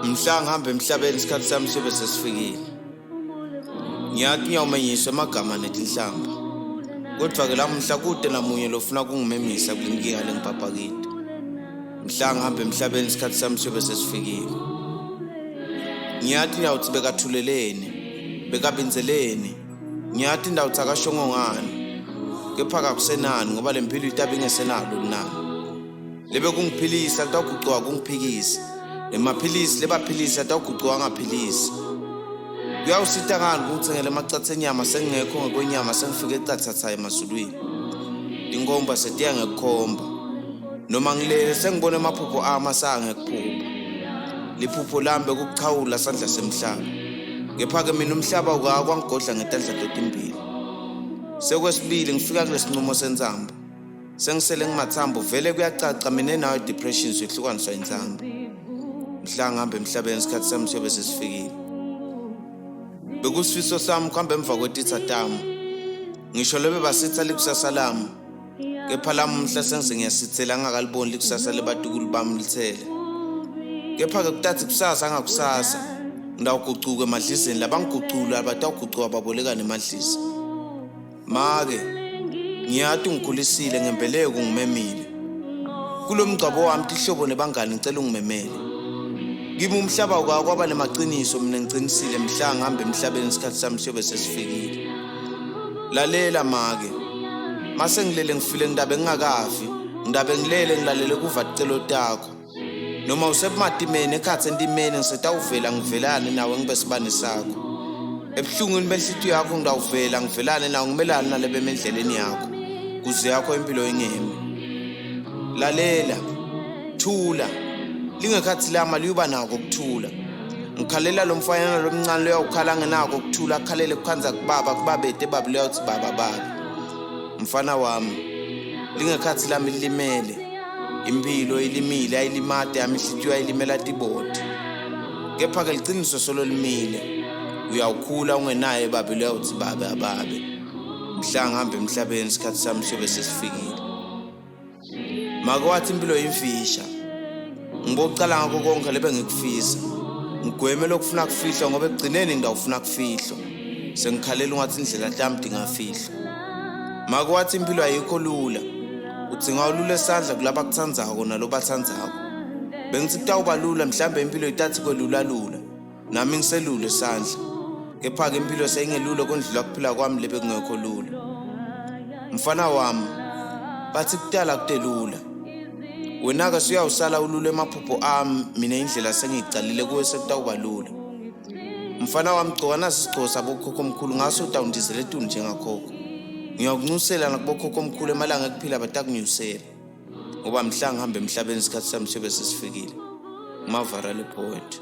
Mhla ngihamba emhlabeni isikhathi sami siyobe sesifikile. Ngiyathi ngiyawumenyiswa emagama netinhlamba. Kodwa-ke lamuhla kude namunye lofuna kungimemisa kule nkinga lengibhabhakile. Mhla ngihamba emhlabeni isikhathi sami siyobe sesifikile. Ngiyathi ngiyawuthi bekathuleleni, bekabinzeleni. Ngiyathi ndawuthi akashongo ngani. Kepha kakusenani ngoba le mpilo itabe ingesenalo linani. Lebe kungiphilisa kutawugucuka kungiphikisa. Lemaphilisi lebaphilisa atawugucuka angaphilisi. Kuyawusita ngani kungithengela emacatha enyama sengingekho ngekwenyama sengifike ecathatha emazulwini. Tinkhomba setiya ngekukhomba. Noma ngilele sengibona emaphupho ami asaya ngekuphupha. Liphupho lami bekukuchawula sandla semhlaba. Kepha-ke mina umhlaba ukakwangigodla ngetandla totimbili. Sekwesibili ngifika kulesinqumo sensambo. Sengisele ngimathambo vele kuyacaca mina nawe depression sihlukaniswa insambo. Mhla ngihamba emhlabeni isikhathi sami siyobe sesifikile. Bekusifiso sami kuhamba emva kwetitha tami. Ngisho lebe basitha likusasa lami. Kepha lamuhla sengize ngiyasithela ngingakaliboni likusasa lebatukulu bami lithele. Kepha-ke kutathi kusasa ngakusasa ngitawugucuka emadlizeni labangigucula batawugucuka babolekane emadlizi. Make, ngiyati ungikhulisile ngembeleko ungimemile. Kulo mgcwabo wami tihlobo nebangani ngicela ungimemele. Kimi umhlaba kwaba nemaqiniso mina ngicinisile mhla ngihamba emhlabeni isikhathi sami siyobe sesifikile. Lalela make. Mase ngilele ngifile ngidabe ngingakafi. Ngidabe ngilele ngilalele kuva ticelo takho. Noma usebumatimeni ekhatsi entimeni ngisetawuvela ngivelane nawe ngibe sibane sakho. Ebuhlungwini benhlitiyo yakho ngitawuvela ngivelane nawe ngimelane nalebeme endleleni yakho kuze yakho impilo ingemi. Lalela, thula, lingekhathi lami aliyuba nako ukuthula. Ngikhalela lo mfanyana lomncane loyawukhala angenako ukuthula akhalele kukhanza kubaba kubabete babe loyawuthi baba babe. Mfana wami, lingekhathi lami lilimele. Impilo ilimile ayilimate yami inhlitiyo ayilimela tibodi. Kepha-ke liciniso solo limile. Uyawukhula ungenaye babe loyawuthi babe ababe. Mhla ngihamba emhlabeni isikhathi sami siyobe sesifikile. Make wathi impilo yimfisha. Ngibocala ngakho konke lebe ngikufisa. Ngigweme lokufuna kufihlwa ngoba ekugcineni ngidawufuna kufihlwa. Sengikhalela ungathi indlela tami dingafihlwa. Make wathi impilo ayikho lula. Udzinga ulule sandla kulaba kutsandzako nalobatsandzako. Bengithi kutawuba lula mhlambe impilo itathi kwelula lula. Nami ngiselule sandla. Kepha-ke impilo seyingelula kondlula kuphila kwami lebe kungekho lula. Mfana wami, bathi kutala kutelula. Wena-ke suyawusala ulula emaphupho ami, mina indlela sengiyicalile kuwe sekutawuba lula. Mfana wami gcoka nasi isigcoko sabokhokhomkhulu ngaso utawundizela etulu njengakhokho. Ngiyakuncusela nakubokhokhomkhulu emalanga ekuphila batakunyusela. Ngoba mhla ngihamba emhlabeni isikhathi sami siyobe sesifikile. Mavara le poet.